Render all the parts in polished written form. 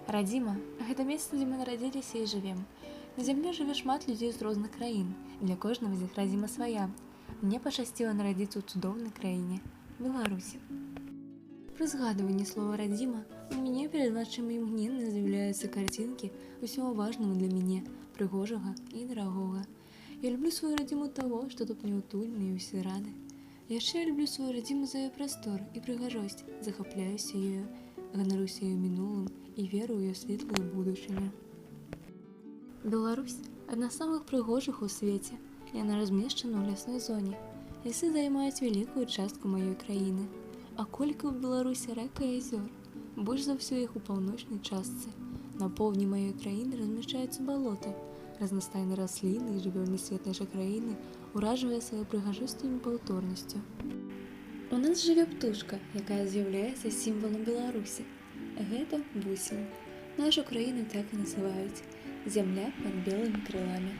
Радзіма — гэта месца, дзе мы нарадзіліся і жывем. На зямлі жыве шмат людзей з розных краін. Для кожнага з іх радзіма свая. Мне пашчасціла нарадзіцца ў цудоўнай краіне — Беларусі. Пры згадванні слова «радзіма» у мяне перад вачыма імгненна з'яўляюцца карцінкі ўсяго важнага для мяне, прыгожага і дарагога. Я люблю сваю радзіму таго, што тут неўтульна і ўсе рады. Яшчэ я люблю сваю радзіму за яе прастор і прыгажосць, захапляюся ёю, ганаруся яе мінулым і веру ў яе светлую будучыню. Беларусь — адна з самых прыгожых у свеце. Яна размешчана ў лясной зоне. Лясы займаюць вялікую частку маёй краіны. А колькі ў Беларусі рэк і азёр! Больш за ўсё іх у паўночнай частцы. На поўдні маёй краіны размяшчаюцца балоты. Разнастайны расліны і жывёльны свет нашай краіны ўражвае сваёй прыгажосцю і непаўторнасцю. У нас жыве птушка, якая з'яўляецца сімвалам Беларусі. Гэта бусел. Нашу краіну так і называюць — зямля пад белымі крыламі.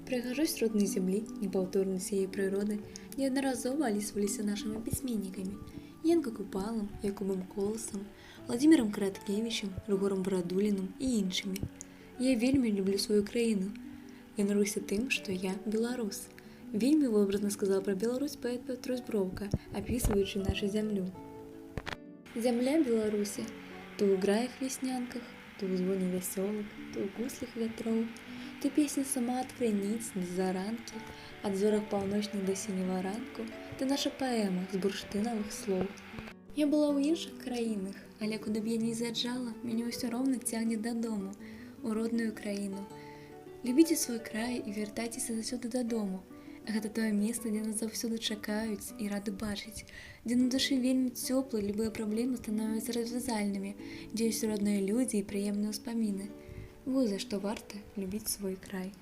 Прыгажосць роднай зямлі, непаўторнасць яе прыроды неаднаразова алісваліся нашымі пісьменнікамі: Янкам Купалам, Якубам Коласам, Уладзімірам Караткевічам, Рыгорам Барадуліным і іншымі. Я вельмі люблю сваю краіну. Ганаруся тым, што я беларус. Вельмі вобразна сказаў пра Беларусь паэт Пятрусь Броўка, апісваючы нашу зямлю. Зямля Беларусі, то ў граях вяснянках, то ў звоне вясёлак, то ў гуслях вятроў, то песня сама ад крыніц да заранкі, ад зорак паўночных да сіняга ранку, ты наша паэма з бурштынавых слоў. Я была ў іншых краінах, але куды б я ні заязджала, мяне ўсё роўна цягне дадому, у родную краіну. Любіце свой край і вяртайцеся заўсёды дадому. Гэта тое месца, дзе нас заўсёды чакаюць і рады бачыць, дзе на душы вельмі цёпла, любыя праблемы становяцца развязальнымі, дзе ёсць родныя людзі і прыемныя ўспаміны. Вось за што варта любіць свой край.